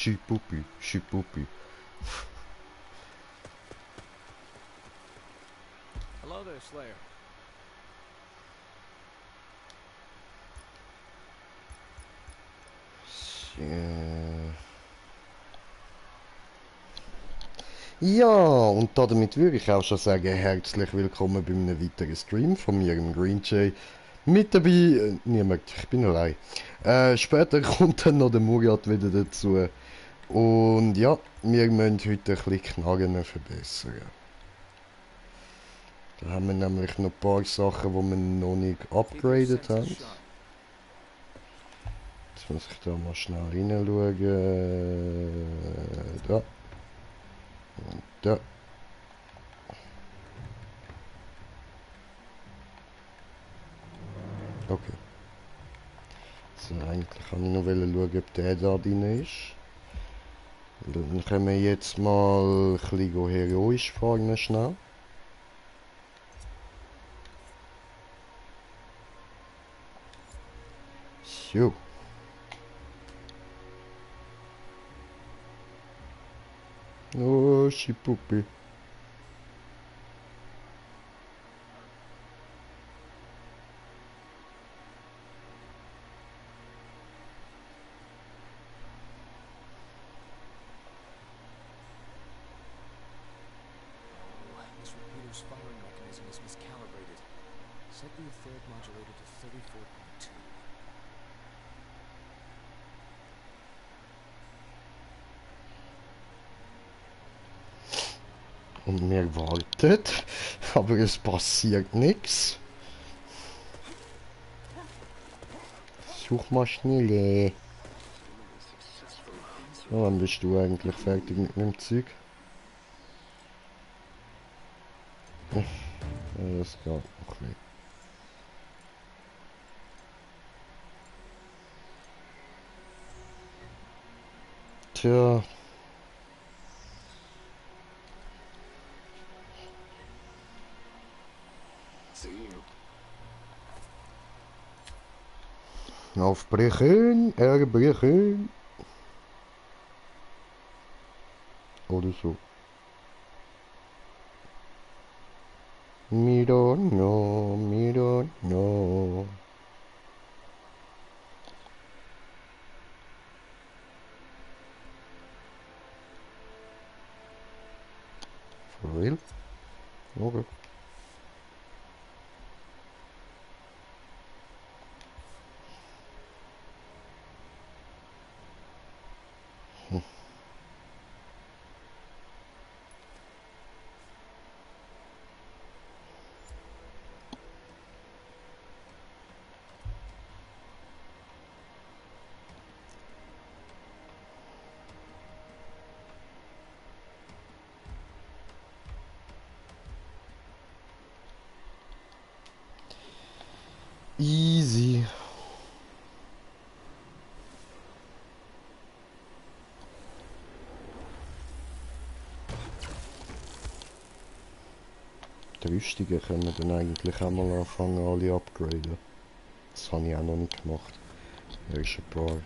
Schipupi, Schipupi. Hello there, Slayer. Ja, und damit würde ich auch schon sagen, herzlich willkommen bei einem weiteren Stream von mir, im Green Jay. Mit dabei, niemand, ich bin allein. Später kommt dann noch der Murat wieder dazu. Und ja, wir müssen heute ein bisschen Knarren verbessern. Da haben wir nämlich noch ein paar Sachen, die wir noch nicht upgradet haben. Jetzt muss ich da mal schnell reinschauen. Da. Und da. Okay. So, eigentlich kann ich noch schauen, ob der da drin ist. Dann können wir jetzt mal ein bisschen heroisch fahren, schnell. So. Oh, Schipupi. This repeater's firing mechanism is miscalibrated. Set the etheric modulator to 34.2. Und wir warten, aber es passiert nichts. Such mal schnell. Oh, wann bist du eigentlich fertig mit dem Zeug? Ja, das geht noch ein bisschen. Tja. Aufbrechen, erbrechen. Oder so. Me don't know, me don't know. For real? Okay. Easy. Die Rüstungen können wir dann eigentlich auch mal anfangen, alle upgraden. Das habe ich auch noch nicht gemacht. Da ist ein paar.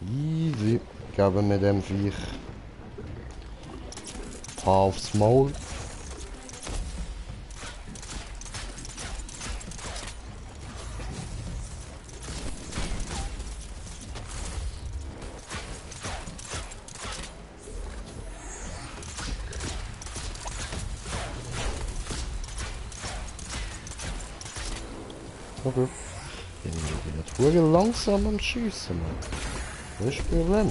Easy. Geben wir dem Viech aufs Maul. Okay. Ich bin jetzt wirklich langsam am Schiessen, Mann. Das ist das Problem.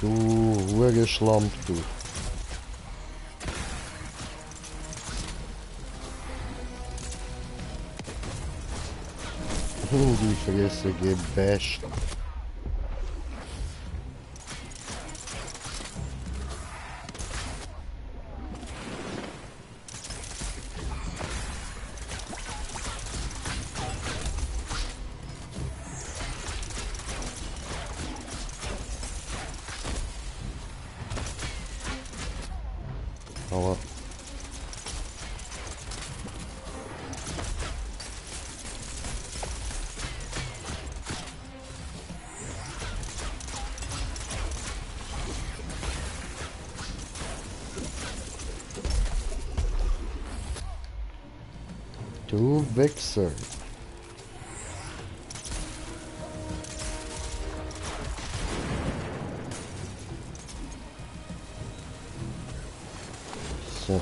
Du Hurenschlamp, du. Die Fresse gebasht. Aber du Wichser. So.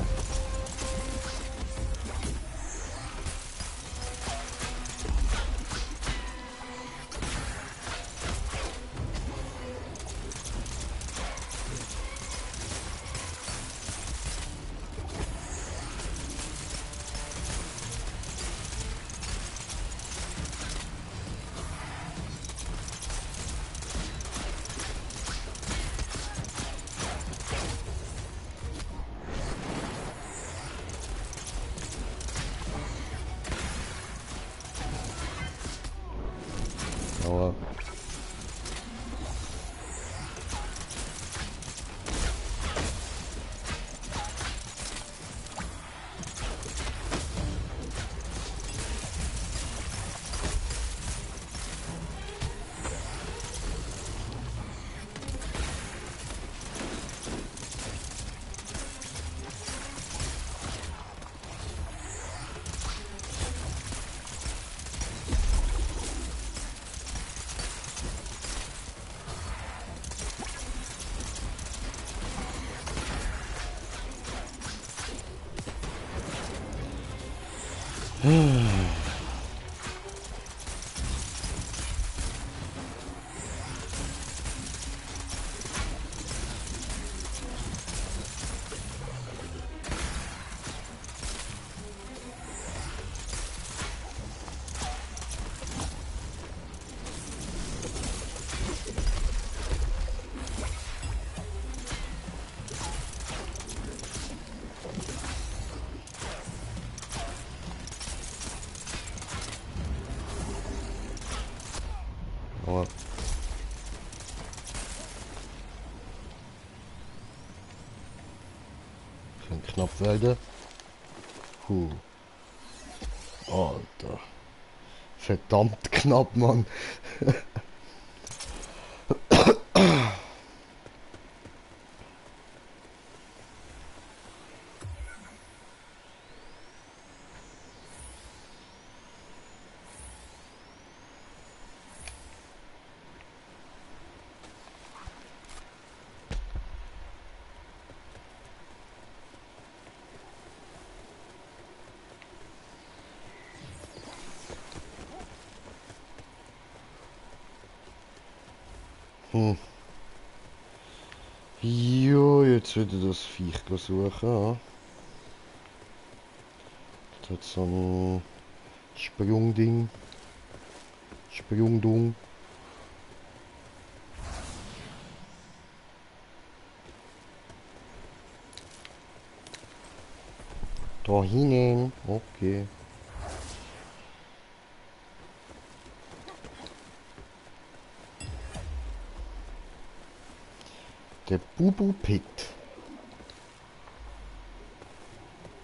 Aber aber kann knapp werden. Alter. Verdammt knapp, Mann. Jo, jetzt wieder das Viech suchen. Ja. Das hat so ein Sprungding. Sprungdung. Da hinein. Okay. Der Bubu-Pit.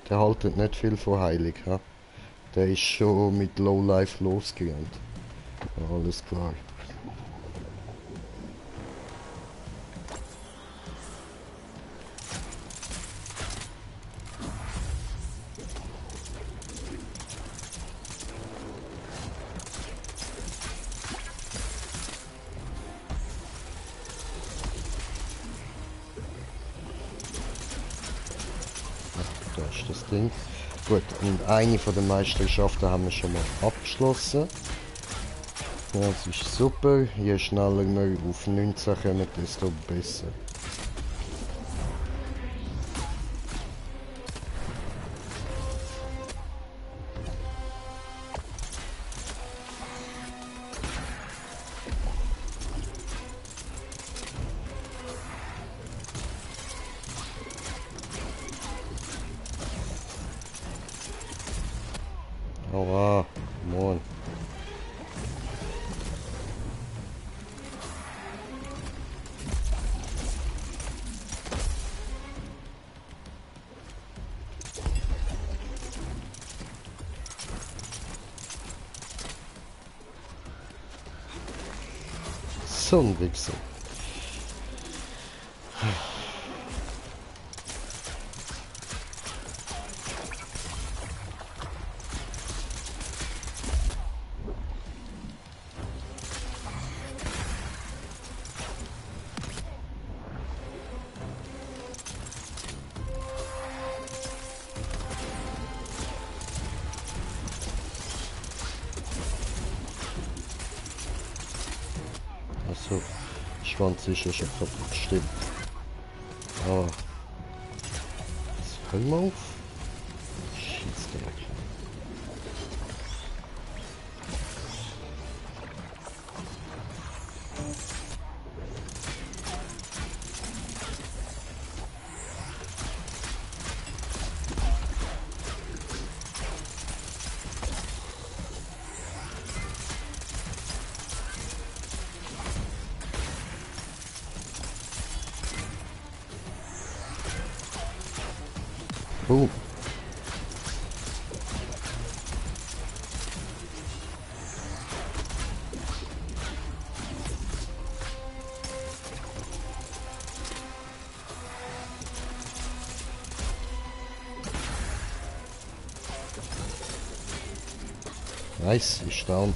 Der haltet nicht viel von heilig. Ha? Der ist schon mit Lowlife losgerannt. Ja, alles klar. Da ist das Ding. Gut, und eine von den Meisterschaften haben wir schon mal abgeschlossen. Ja, das ist super. Je schneller wir auf 19 kommen, desto besser. Aua, moin. So ein Wichser. Achso, Schwanz ist ja schon kaputt, stimmt. Aber. Jetzt hör mal auf. Schießberg. Oh. Nice, ist down.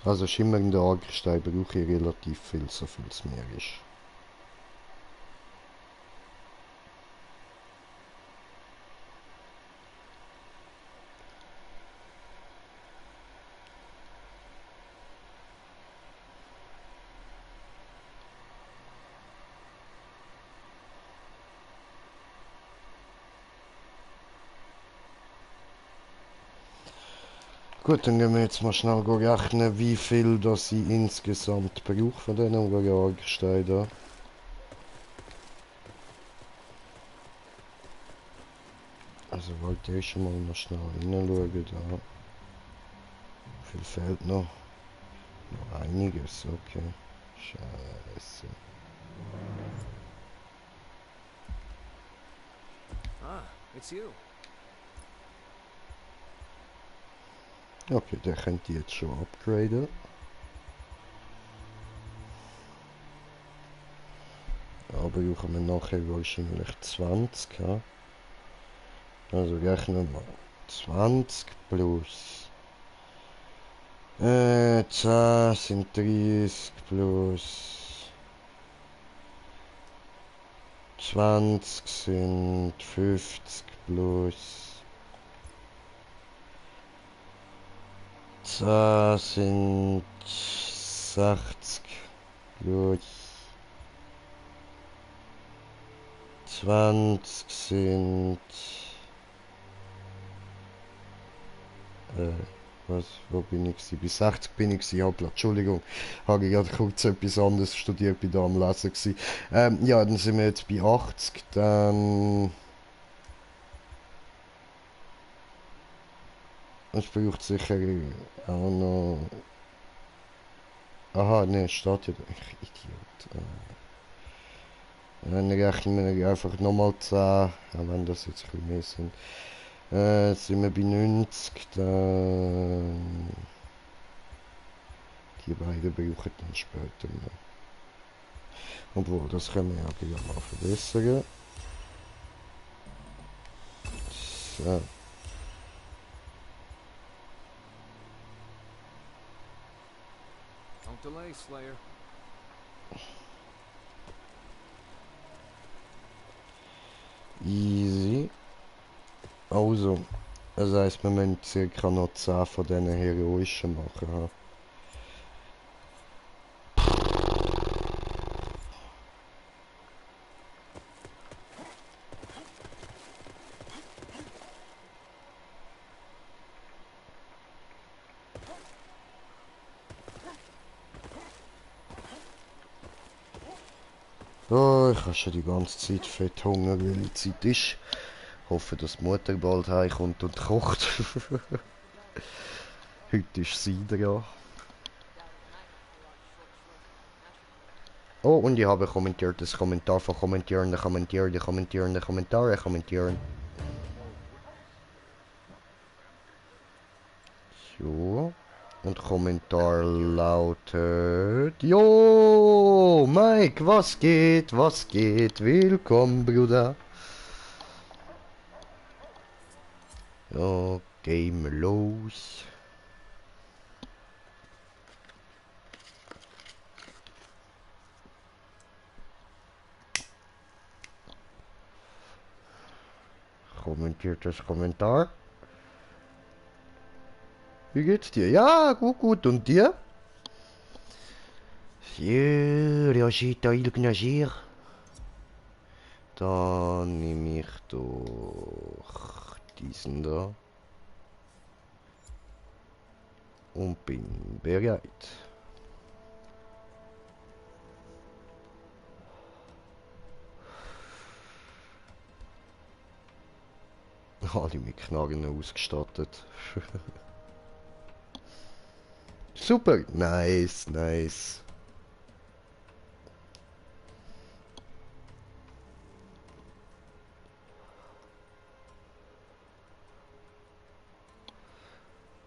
Also schimmernder Agerstein brauche ich relativ viel, so viel es mehr ist. Gut, dann gehen wir jetzt mal schnell rechnen, wie viel das ich insgesamt brauche von diesen Agersteinen da. Also wollte ich schon mal noch schnell hineinschauen da. Wie viel fehlt noch? Noch einiges, okay. Scheiße. Ah, it's you. Okay, der könnte jetzt schon upgraden. Aber brauchen wir nachher wahrscheinlich 20. Ja? Also rechnen wir 20 plus 10 sind 30 plus 20 sind 50 plus 10 sind 60 plus 20 sind was, wo bin ich gewesen? Bei 60 bin ich gewesen, hoppla, Entschuldigung, habe ich gerade kurz etwas anderes studiert, bin da am Lesen gewesen. Ja, dann sind wir jetzt bei 80, dann... Es braucht sicher auch noch... Aha, ne, steht ja da, ich Idiot. Dann rechnen wir einfach nochmal 10, auch wenn das jetzt ein bisschen mehr sind. Sind wir bei 90, dann... Die beiden brauchen dann später noch. Obwohl, das können wir ja gleich mal verbessern. So. Don't delay, Slayer. Easy. Also, das heisst, wir müssen circa noch 10 von diesen heroischen machen. Ja. Oh, ich habe schon die ganze Zeit fett Hunger, weil die Zeit ist. Hoffe, dass die Mutter bald heimkommt und kocht. Heute ist sie dran. Oh, und ich habe kommentiert, das Kommentar von Kommentierenden, Kommentare kommentieren. So. Und Kommentar lautet... Jo, Mike, was geht, was geht? Willkommen, Bruder. Ja, Game los. Kommentiert das Kommentar. Wie geht's dir? Ja, gut, gut. Und dir? Reagita il Gnagir. Dann nehme ich doch diesen da. Und bin bereit. Alle mit Knarren ausgestattet. Super, nice, nice.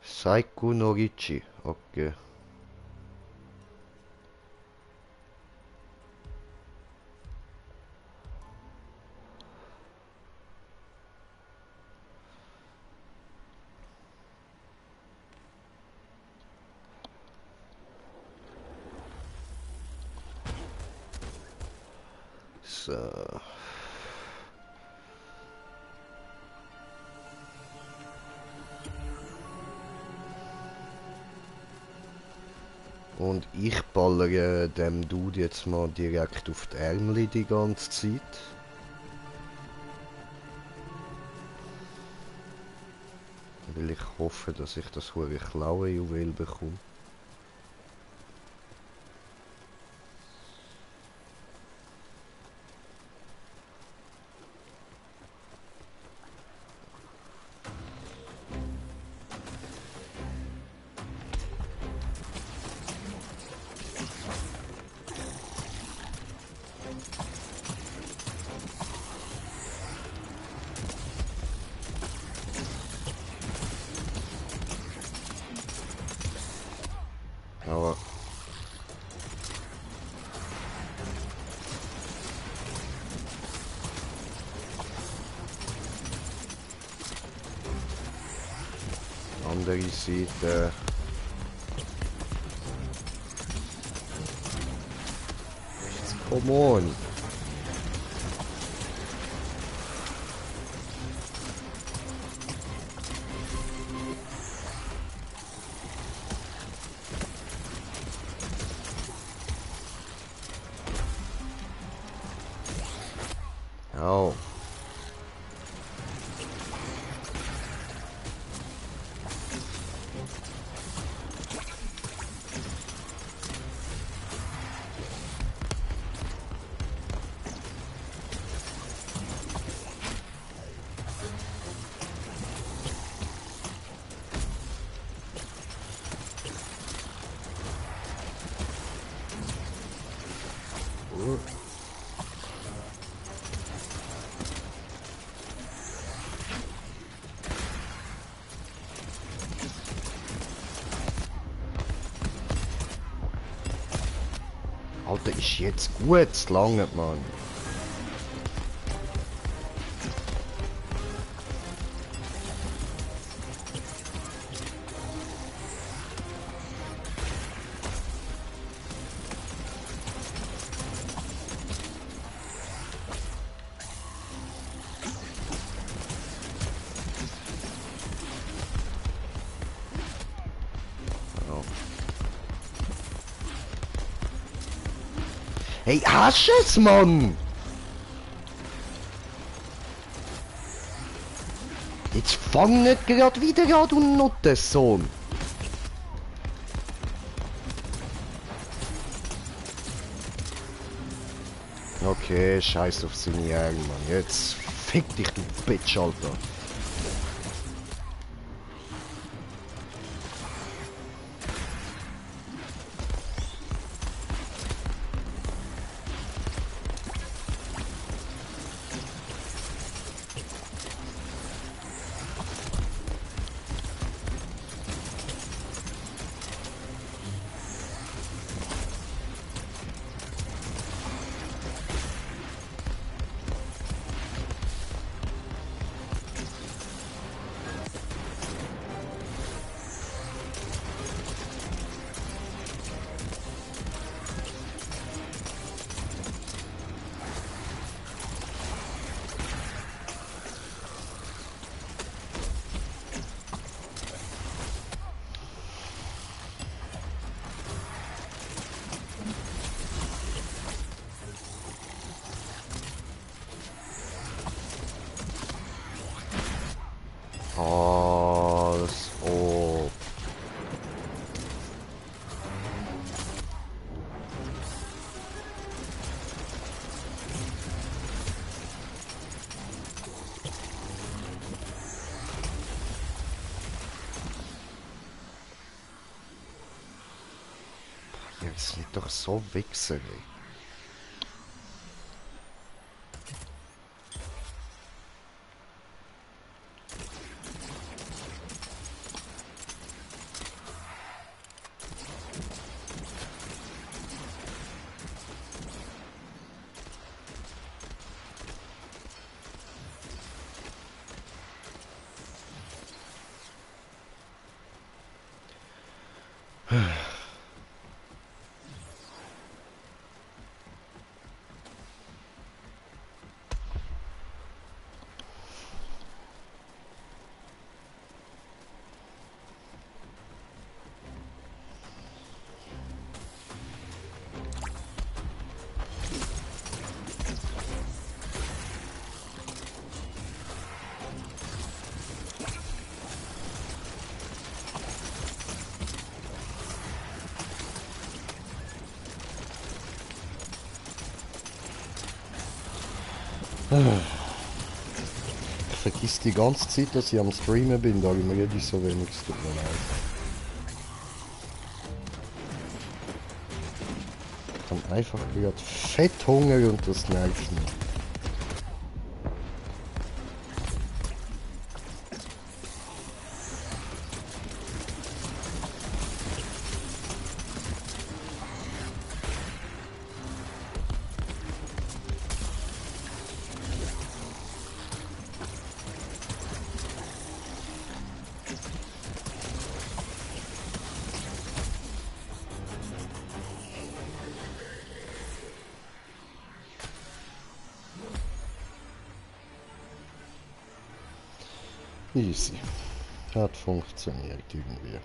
Saiko Norichi, okay. So. Und ich ballere dem Dude jetzt mal direkt auf die Ärmel die ganze Zeit. Weil ich hoffe, dass ich das hohe Klauenjuwel bekomme. Aber andere Seite. Come on. Oh. Alter, ist jetzt gut, es langt, Mann. Hey, hast du es, Mann? Jetzt fang nicht gerade wieder an, du Nuttensohn. Okay, scheiß auf seine Jäger, Mann. Jetzt fick dich, du Bitch, Alter. Als ob. Ihr seid doch so Wichser, ey. Ich vergiss die ganze Zeit, dass ich am Streamen bin, da mir rede ich so wenig, es tut mir leid. Ich habe einfach gerade fett Hunger und das nervt mich. Easy. Hat funktioniert irgendwie.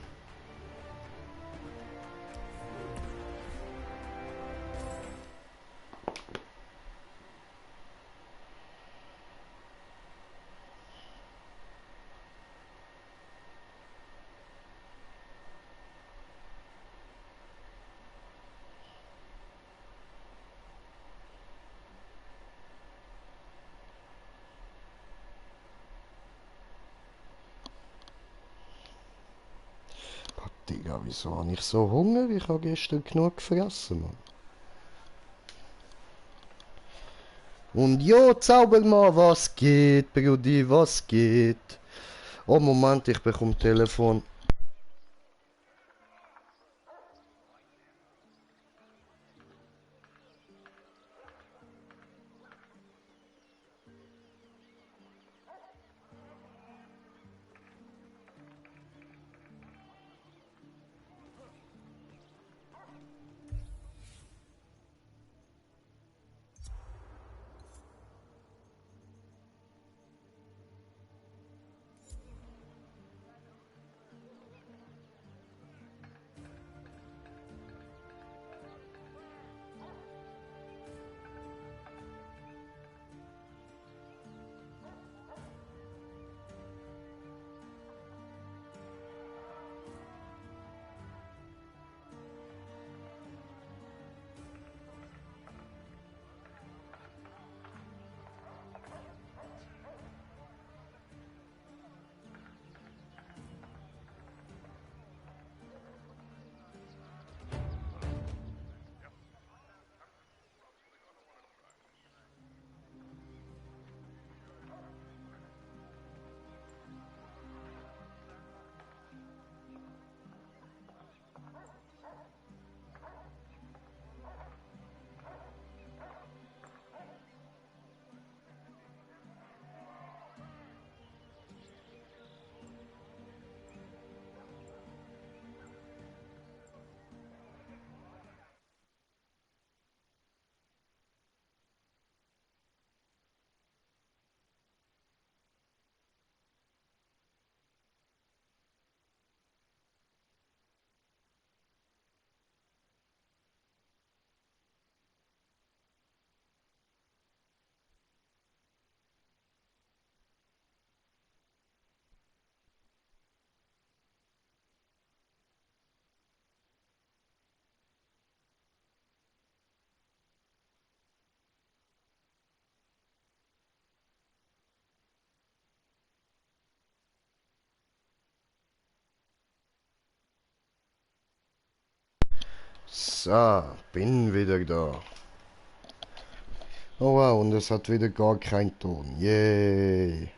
Digga, wieso habe ich so Hunger? Ich habe gestern genug gefressen, Mann. Und jo, Zaubermann, was geht, Brudi, was geht? Oh, Moment, ich bekomme Telefon. So, bin wieder da. Oh wow, und es hat wieder gar keinen Ton. Yay.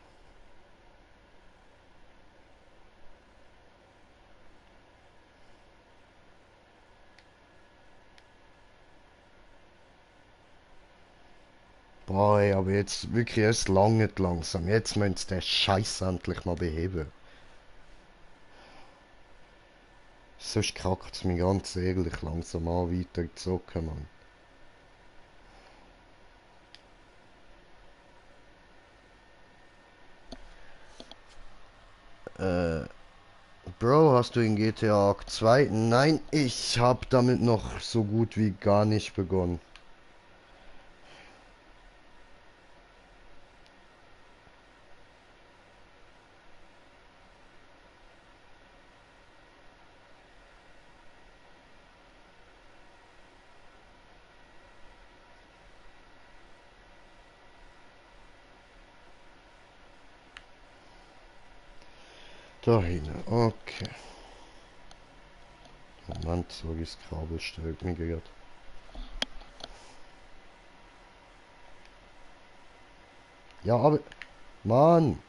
Boah, ey, aber jetzt wirklich, es langt langsam. Jetzt müsst ihr den Scheiß endlich mal beheben. Sonst kackt es mich ganz ehrlich langsam an, weiter zu zocken, Mann. Bro, hast du in GTA 2? Nein, ich hab damit noch so gut wie gar nicht begonnen. Dahin, okay. Moment, so wie das Kabel stellt mich gerade. Ja, aber... Mann!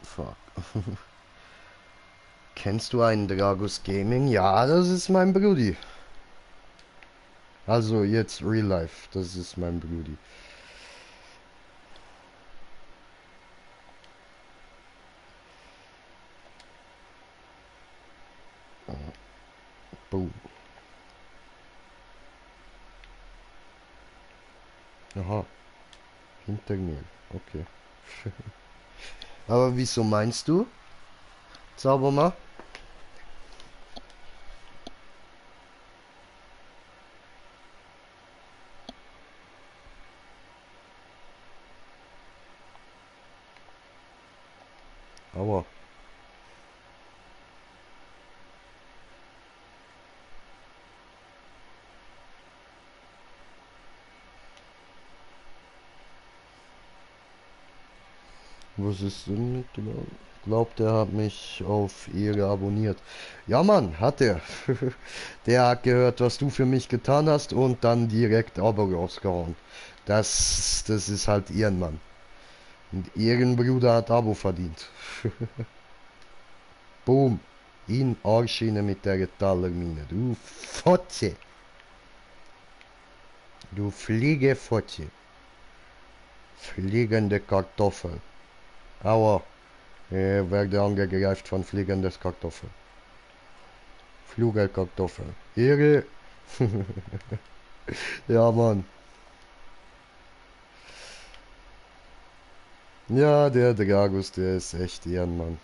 Fuck. Kennst du einen Dragus Gaming? Ja, das ist mein Brudi. Also jetzt Real Life, das ist mein Brudi. Boom. Aha, hinter mir. Okay. Aber wieso meinst du, Zauberma? Aua. Was ist denn mit dem? Glaubt, er hat mich auf Ehre abonniert. Ja, Mann, hat er. Der hat gehört, was du für mich getan hast und dann direkt Abo rausgehauen. Das ist halt Ehrenmann. Und Ehrenbruder hat Abo verdient. Boom. In Arschine mit der Tallermine. Du Fotze. Du Fliegefotze. Fliegende Kartoffel. Aua. Werde angegreift von fliegendes Kartoffel. Flugelkartoffel. Ehre. Ja, Mann. Ja, der Dragus, der ist echt Ehrenmann.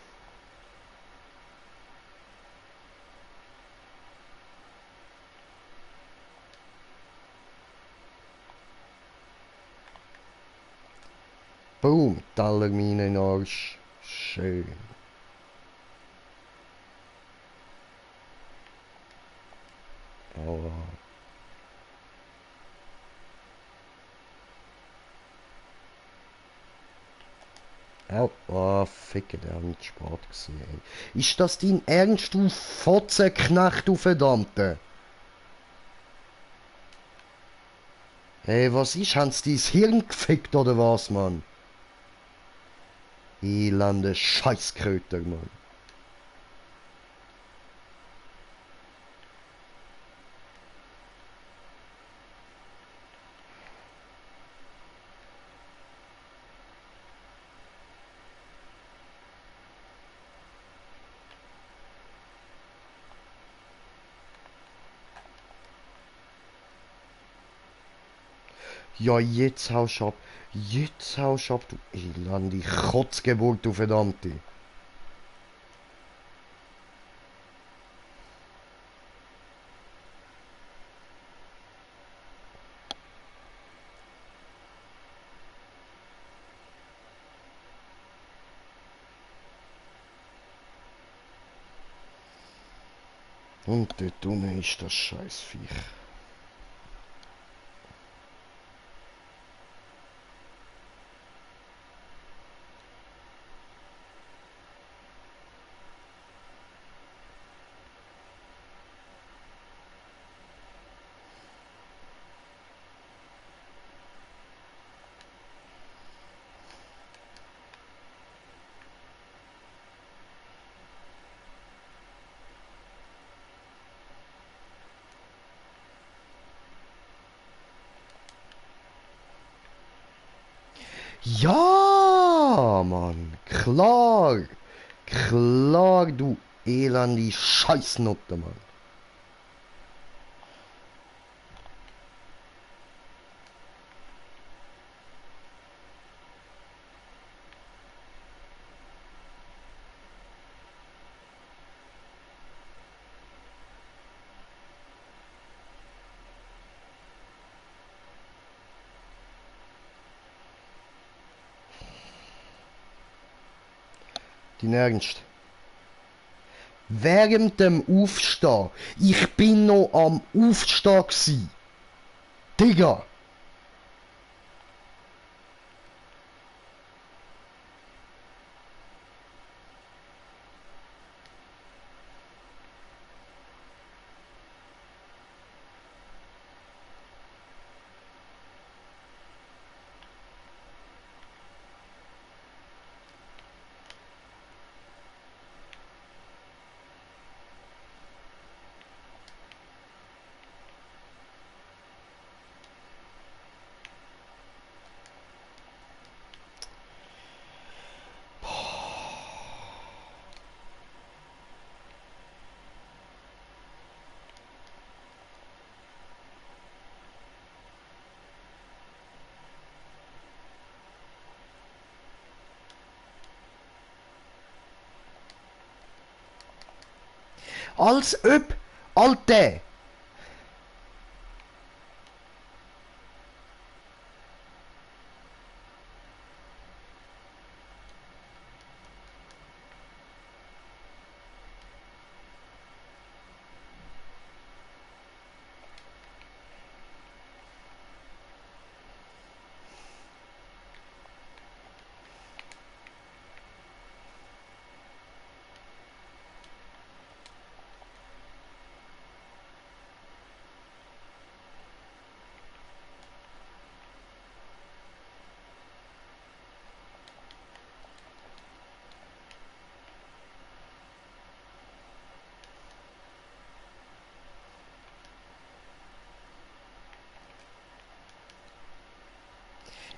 Boom. Tallermine in Arsch. Schön. Aua. Au, oh, ficke, der hat nicht Sport gesehen. Ey. Ist das dein Ernst, du Fotzenknecht, du Verdammte? Hey, was ist? Haben's dein Hirn gefickt oder was, Mann? Elende Scheißkröter, Mann. Ja, jetzt haust du ab. Jetzt haust du ab, du elende Kotzgeburt, du Verdammte. Und dort unten ist das Scheißviech. Ja, Mann. Klar. Klar, du elende Scheißnutte, Mann. Dein Ernst? Während dem Aufstehen. Ich bin noch am Aufstehen gsi. Digga. Als ob. Alte.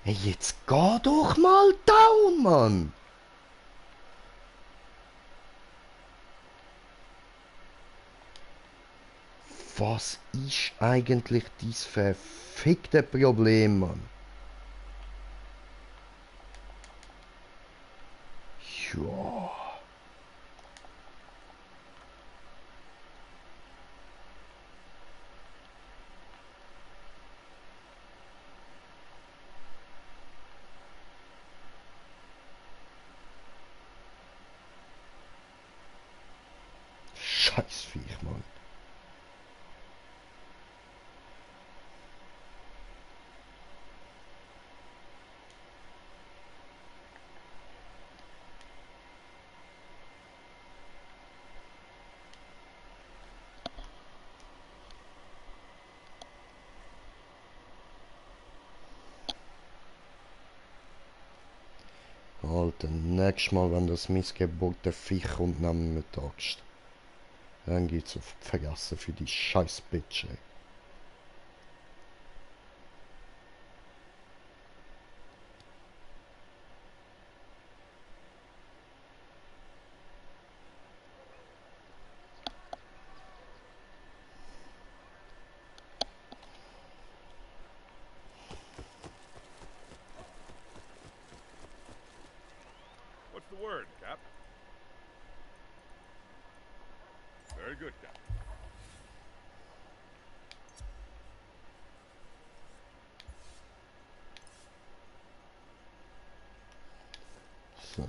Hey, jetzt geh doch mal down, Mann. Was ist eigentlich dein verfickte Problem, Mann? Ja. Scheißviech, Mann. Alter, nächstes Mal, wenn das missgebotene Viech kommt, nehmen wir die Axt. Dann geht's auf die Fresse für die scheiß Bitch, ey. What's the word, Cap? Very good, Cap. So.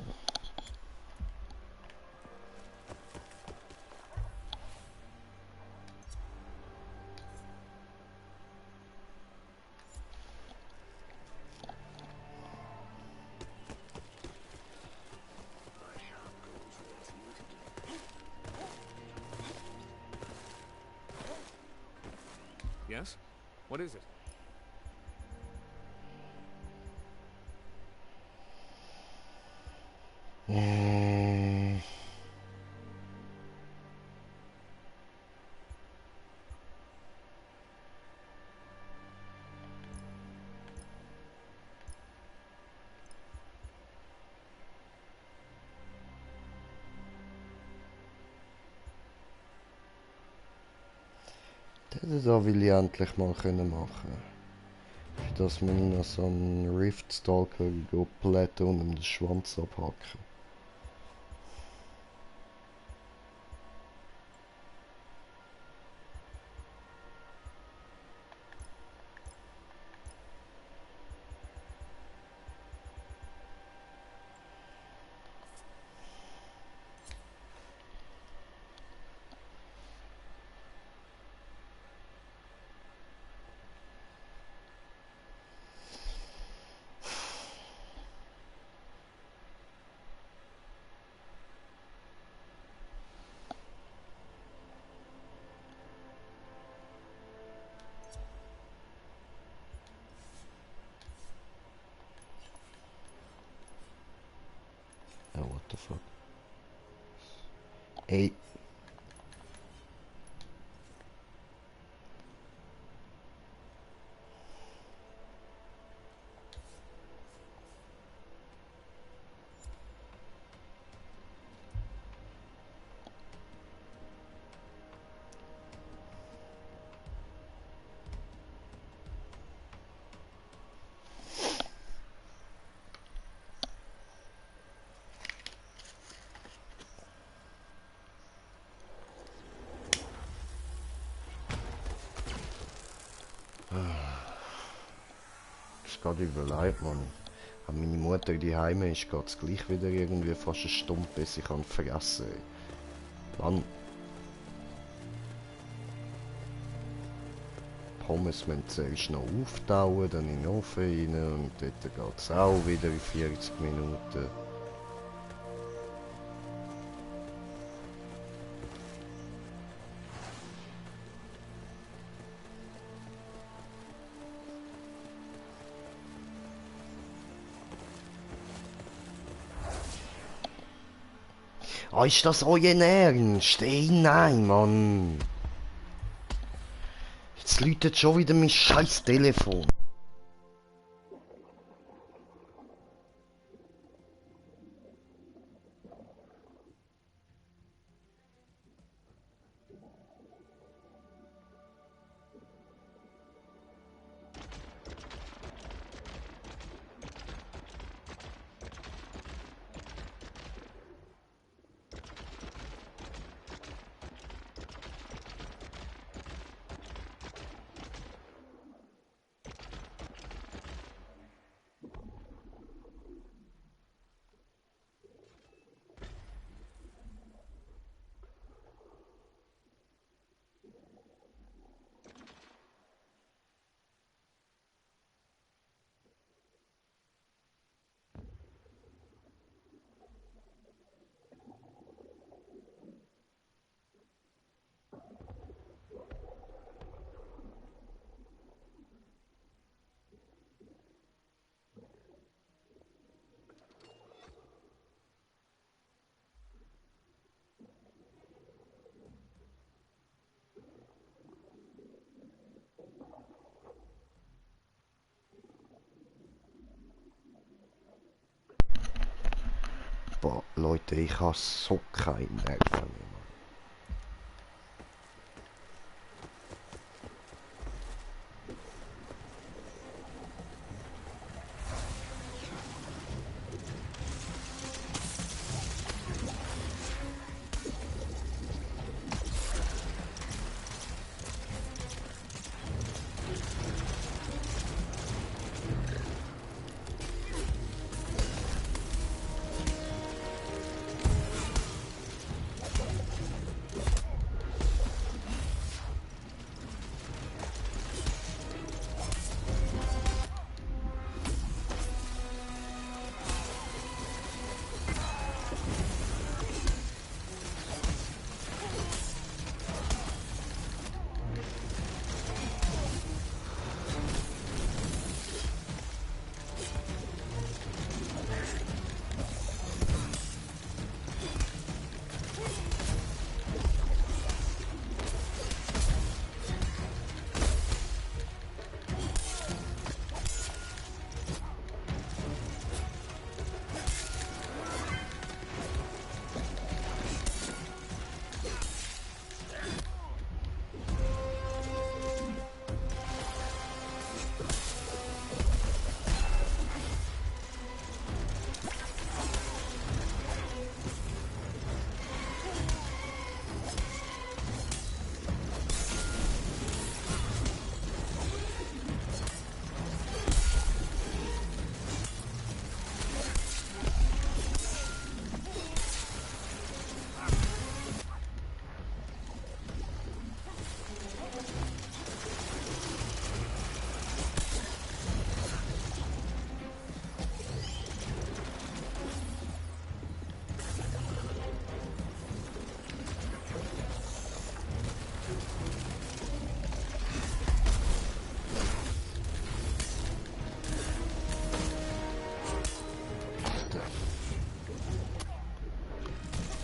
What is it? Mm. Das da will ich endlich mal können machen. Für das muss ich noch so einen Rift Stalker plätten und ihm den Schwanz abhacken. Oh, what the fuck? Ey. Das geht überlebt, Mann. Wenn meine Mutter daheim ist, geht es gleich wieder irgendwie fast eine Stunde, bis ich kann fressen kann. Mann. Pommes müssen zuerst noch auftauen, dann in den Ofen rein und dort geht es auch wieder in 40 Minuten. Ah, ist das euer Ernst? Ey, nein, Mann. Jetzt läutet schon wieder mein scheiß Telefon. Boah, Leute, ich habe so keine Nerven mehr.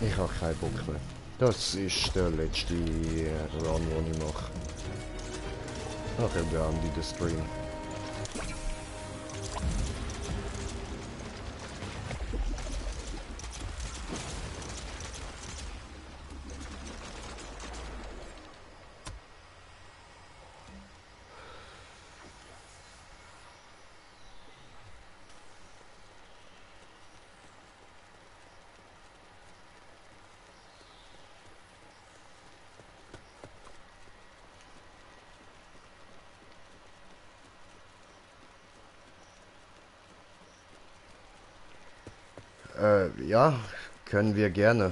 Ich habe keinen Bock mehr. Das ist der letzte Run, den ich mache. Nachher beende ich den Stream. Ja, können wir gerne.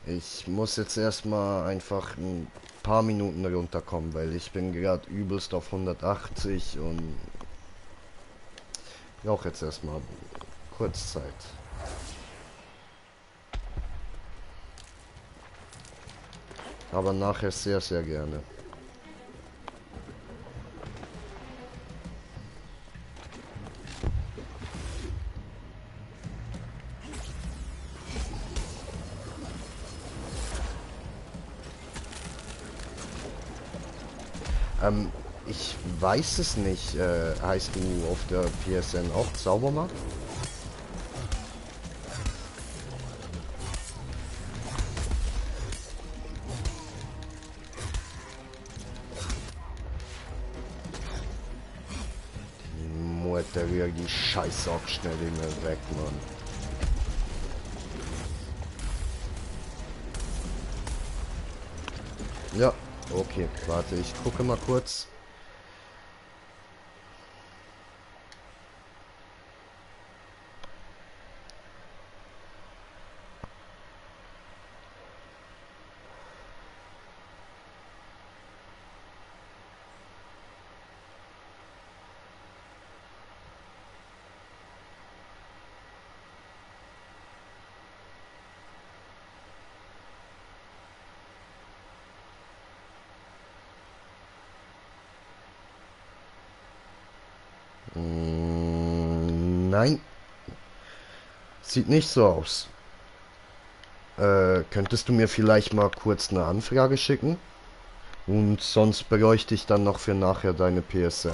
Ich muss jetzt erstmal einfach ein paar Minuten runterkommen, weil ich bin gerade übelst auf 180 und brauche jetzt erstmal kurz Zeit. Aber nachher sehr, sehr gerne. Ich weiß es nicht. Heißt du auf der PSN auch Zaubermacht? Die Mutter rührt die Scheiße ab, schnell immer weg, Mann. Ja, okay, warte, ich gucke mal kurz. Nein, sieht nicht so aus. Könntest du mir vielleicht mal kurz eine Anfrage schicken? Und sonst bräuchte ich dann noch für nachher deine PSN.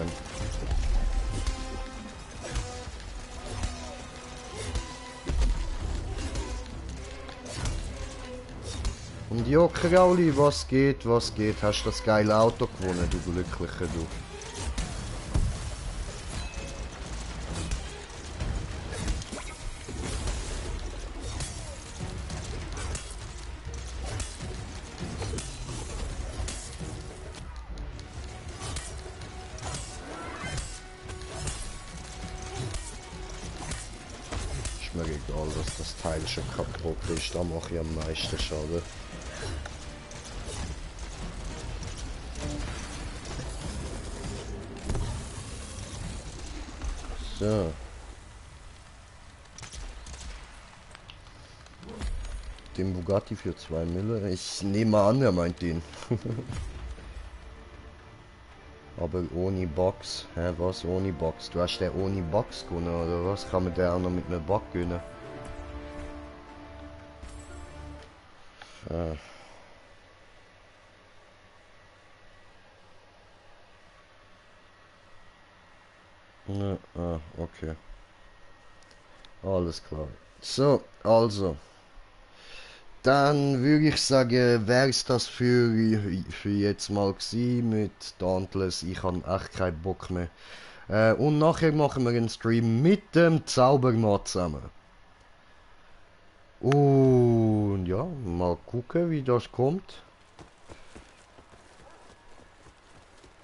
Und jo, Krauli, was geht, was geht? Hast das geile Auto gewonnen, du Glücklicher, du. Ist mir egal, dass das Teil schon kaputt ist, da mache ich am meisten Schaden. So. Den Bugatti für 2 Mille. Ich nehme mal an, er meint den. Aber ohne Box. Hä, was ohne Box? Du hast der ohne Box gewonnen, oder was? Kann man der auch noch mit einem Bock gewinnen? Ah. Ja, okay. Alles klar. So, also. Dann würde ich sagen, wäre es das für jetzt mal gewesen mit Dauntless. Ich habe echt keinen Bock mehr. Und nachher machen wir einen Stream mit dem Zaubermann zusammen. Und ja, mal gucken, wie das kommt.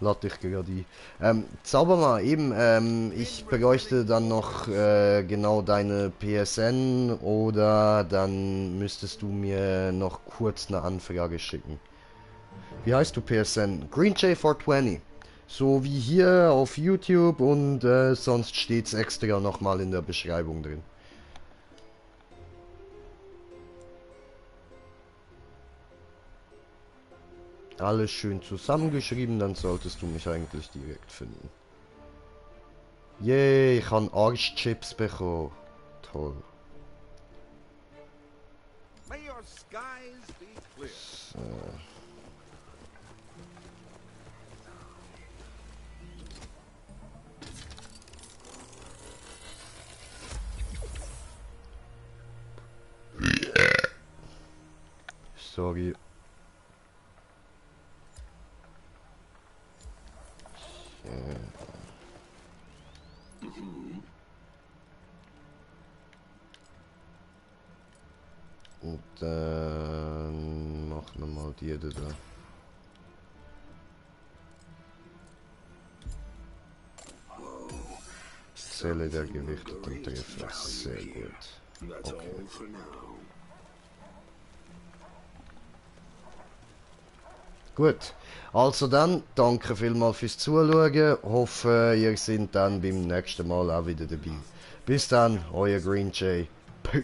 Lade dich gerade ein. Zaubermann, eben, ich bräuchte dann noch genau deine PSN oder dann müsstest du mir noch kurz eine Anfrage schicken. Wie heißt du PSN? GreenJ420. So wie hier auf YouTube und sonst steht's extra nochmal in der Beschreibung drin. Alles schön zusammengeschrieben, dann solltest du mich eigentlich direkt finden. Yay, ich habe Arschchips bekommen. Toll. May your skies be clear. So. Sorry. Und dann machen wir mal die da. Zähle der gewichteten Treffer. Sehr gut. Okay. Gut, also dann, danke vielmals fürs Zuschauen. Hoffe, ihr seid dann beim nächsten Mal auch wieder dabei. Bis dann, euer Green Jay. Peace.